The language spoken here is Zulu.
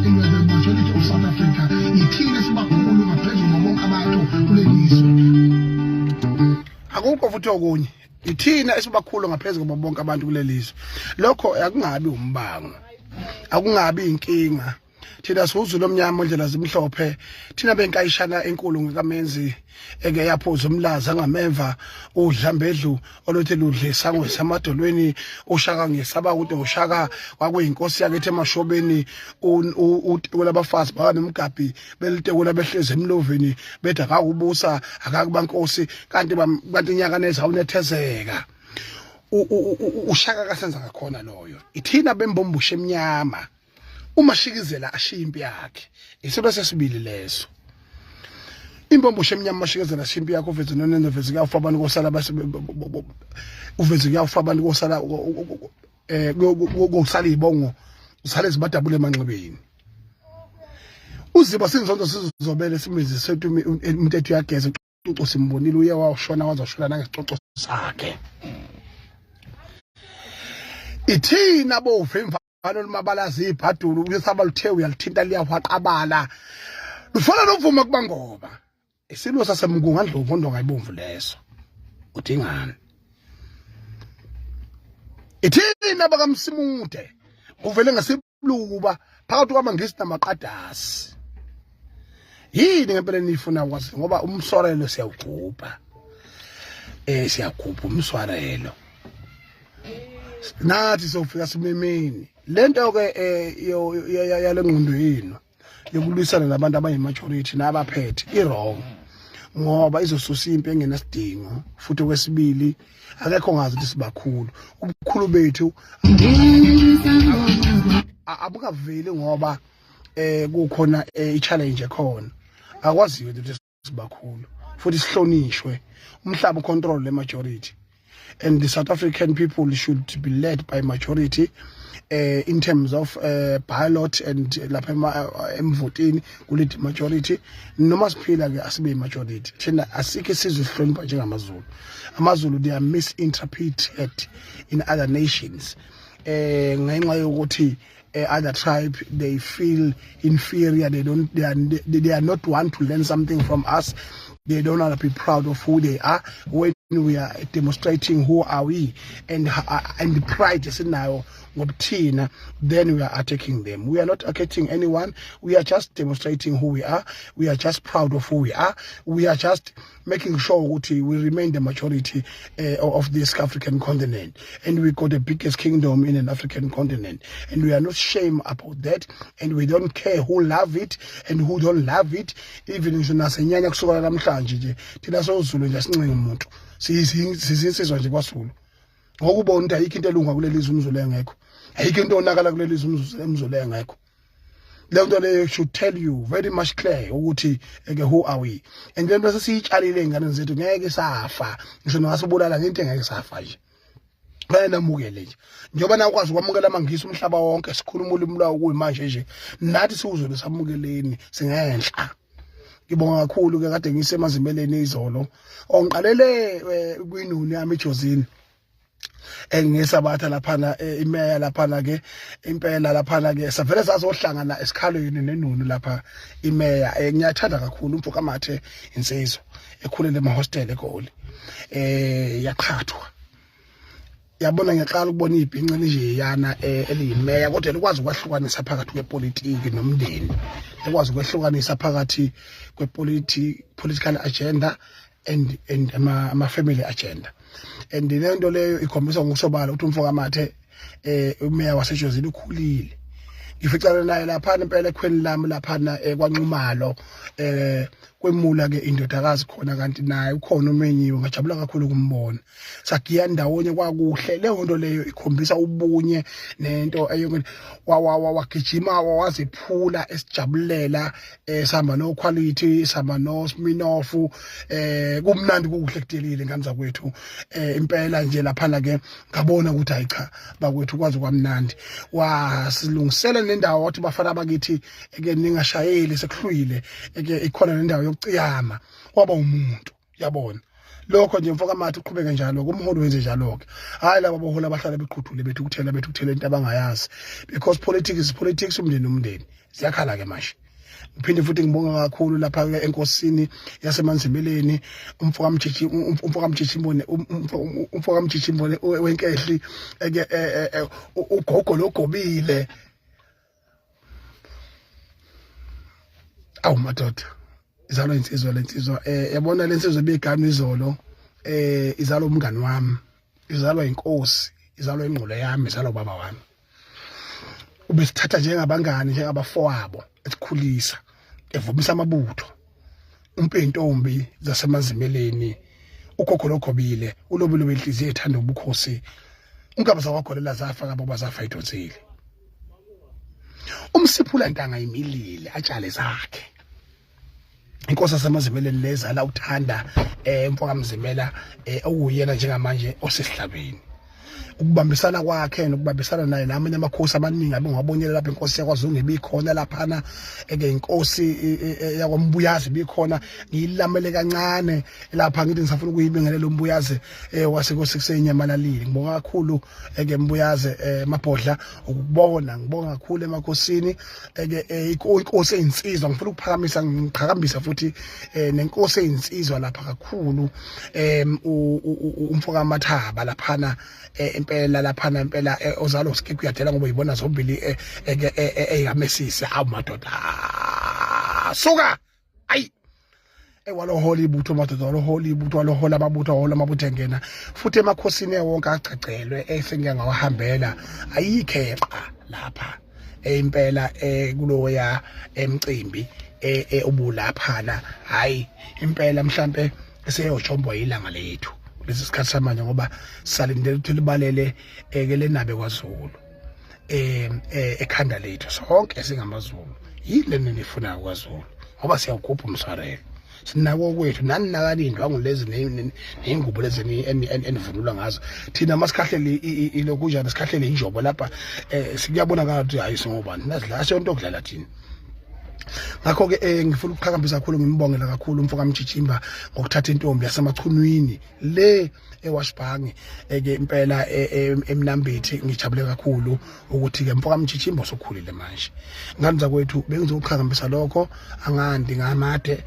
And we are the majority of South Africa. Yithina esibakhulu ngaphezulu kwabonke abantu kuleli zwe. Akukho futhi okunye, ithina esibakhulu ngaphezulu kwabo bonke abantu kuleli zwe. Lokho akungabi umbango, akungabi inkinga. Thina siwuzulu omnyama ondlela zimhlophe, thina benkayishana enkulu ngekamenzi eke yaphuza umlaza ngameva udlambedlu oluthi ludle isangwe samadolweni ushaka. Ngesaba ukuthi ushaka kwakuyinkosi yakithi emashobeni, utekula abafazi bakanomgabhi belitekula behlezi emloveni, bethi akakubusa akakubankosi, kanti inyaka neza unethezeka. Ushaka kasenza ngakhona loyo, ithina bembombushe emnyama. Umashikizela ashiya impi yakhe, isilo sesibili leso, imbombushe emnyama. Mashikezela ashiya impi yakhe, uveze nonene, veze kuyafa abantu kosala, base uveze kuyafa abantu kosala, kosala ibongo usale zibadabule emanxebeni. Uziba sinzondo sizobele simizise sethu umuntu ethu uyageza ucuco, simbonile uye washona wazoshona nangesicoco sakhe. Ithina bovu imvano lumabalaza ibhadulu uyesaba luthe uyalithinta liyahwaqabala, lufana novuma kuba ngoba isilo sasemkunga ndlovu ondonga ibomvu leso. Udingani ithina bakamsimude uvele ngaseblukuba phakathi kwamangisi namaqadasi. Yini ngempela nifuna kwazi? Ngoba umswarelo siyawugubha, siyagubha umswarelo nathi sofika simemeni lento ke yale ngqondo yenu yokulwisana nabantu abayi-majority nabaphethe i-wrong, ngoba izosusa impi engenasidingo. Futhi okwesibili, akekho ngazi ukuthi sibakhulu, ubukhulu bethu abukaveli ngoba kukhona i-challenge ekhona. Akwaziyo ukuthi sibakhulu futhi sihlonishwe. Umhlaba ucontrol le majority, and the South African people should be led by majority in terms of ballot and lapha emvotini kulead majority. Noma siphila ke asibe majority thina, asikho isizwe sihlonipha njengamaZulu. AmaZulu, they are misinterpreted in other nations ngenxa yokuthi other tribe, they feel inferior. They don't they are not want to learn something from us. They don't want to be proud of who they are when we are demonstrating who are we and the pride esinayo ngobuthina. Then we are attacking them. We are not attacking anyone. We are just demonstrating who we are. We are just proud of who we are. We are just making sure ukuthi we remain the majority of this African continent, and we got the biggest kingdom in an African continent, and we are not shame about that, and we don't care who love it and who don't love it. Even ngisho nasenyanya kusukela namhlanje nje, thina sozulu nje asincengi umuntu, sizinsizwa nje kwaZulu, ngokubona ukuthi ayikho into elunga kuleli zwe umZulu engekho, ayikho into onakala kuleli zwe umZulu engekho. Leyo nto leyo should tell you very much clear ukuthi eke who are we, and lento sesiyitshalile ey'nganeni zethu ngeke safa, ngisho nongasibulala ngento engeke safa nje. Fanele namukele nje, njengoba nawukwazi ukwamukela amangisi umhlaba wonke sikhuluma ulimi lwawo kuyimanje nje, nathi siwuzulu samukeleni singenhla. Ngibonga kakhulu ke, kade ngisemazimeleni izolo, ongiqalele kwinuni yami eJozini engisabatha laphana, imeya laphana ke impela laphana ke savele sazohlangana esikhalweni nenunu lapha imeya. Ngiyathanda kakhulu umfo kaMathe, insizwa ekhulele emahostel eGoli, yaqhathwa yabona. Ngiyaqala ukubona ibhinca nje yana eliyimeya, kodwa likwazi ukwahlukanisa phakathi kwepolitiki nomndeni, likwazi ukwehlukanisa phakathi kwepoliti political agenda and ama family agenda, and le nto leyo ikhombisa ngokusobala ukuthi umfo kaMathe, umeya waseJozini, ukhulile. Ngificana naye lapha impela ekhweni lami laphana kwaNxumalo, kwemula ke indodakazi khona, kanti naye ukhona umenyiwe. Ngajabula kakhulu ukumbona, sagiya ndawonye, kwakuhle. Leyo nto leyo ikhombisa ubunye nento eyokuthi wagijima waziphula esijabulela, sihamba no quality, sihamba no Sminoff, kumnandi, kukuhle, kudelile ngane zakwethu. Impela nje laphana ke ngabona ukuthi hayi cha bakwethu, kwazi kwamnandi. Wasilungisela nendawo, wathi bafana bakithi eke ningashayeli sekuhlwile, eke ikhona nendawo yokuciyama. Waba umuntu yabona lokho nje mfoka Mathe, uqhubeke njalo kumholi, wenze njalo ke. Hayi laba bohola abahlala beqhuthule bethu kuthela into abangayazi, because politics is politics, umndeni umndeni. Ziyakhala ke manje. Ngiphinde futhi ngibonga kakhulu lapha ke enkosini yaseManzibeleni, umfo kaMjiji, umfo kaMjiji imbone wenkehli eke ugogo logobile. Awu madoda, izalwa insizwa lensizwa, yabona lensizwa ebigama izolo, izalwa umngani wami, izalwa inkosi, izalwa ingqolo yami, izalwa ubaba wami. Ubesithatha njengabangani, njengabafowabo, esikhulisa, evumisa amabutho uMpentombi zaseMazimeleni, ugogo logobile, ulobilo benhliziyo ethanda ubukhosi, unkaba zakwagolela zafa kabo bazafa idonsile, umsiphula ntanga imilile atshale zakhe. Inkosi yaseMazimeleni lezala uthanda mfoka Mzimela, okuyena njengamanje osesihlabeni. Ukubambisana kwakhe nokubambisana naye namanye amakhosi amaningi abengwabonile lapha, inkosi yakwaZungu ibikhona laphana, eke inkosi yakwaMbuyazi ibikhona. Ngiyilamele kancane lapha, ngithi ngisafuna ukuyibingelela uMbuyazi wasenkosi kusenyamalalile. Ngibonga kakhulu eke Mbuyaze, Mabhodla, ukubona. Ngibonga kakhulu emakhosini eke inkosi eyinsizwa. Ngifuna ukuphakamisa, ngiqhakambisa futhi nenkosi eyinsizwa lapha kakhulu, umfoka Mathaba laphana, impela laphana impela, ozalo uSikikhu uyadela ngoba uyibona zombili eke eyamesisi. Awu madoda, suka, ayi, ewalohola ibutho madoda, walohola ibutho, walohola amabutho, wahola amabutho engena futhi emakhosini wonke agcagcelwe esengike ngawahambela. Ayikho eqa lapha impela kuloya emcimbi obulaphana. Hayi impela, mhlambe eseyojombwa ilanga lethu lesi sikhathi samanje, ngoba salindele ukuthi libalele eke lenabe kwaZulu, ekhanda lethu sonke singamaZulu. Yini lena nifunayo kwaZulu? Ngoba siyawugubha umswarelo, sinako kwethu nani nakalindwa lezi ney'ngubo lezi enivunulwa ngazo. Thina masikhahlele ilokhunjana, sikhahlele injobo lapha, sikuyabonakala ukuthi hayi, singobani nazidlala siyonto okudlala thina. Ngakho-ke ngifuna ukuqhakambisa kakhulu, ngimbongela kakhulu umfo kaMjijimba ngokuthatha intombi yaseMachunwini le eWashbangi eke impela eMnambithi. Ngijabule kakhulu ukuthi ke mfo kaMjijimba usukhulile manje. Ngane zakwethu, bengizoqhakambisa lokho, angandi ngamade.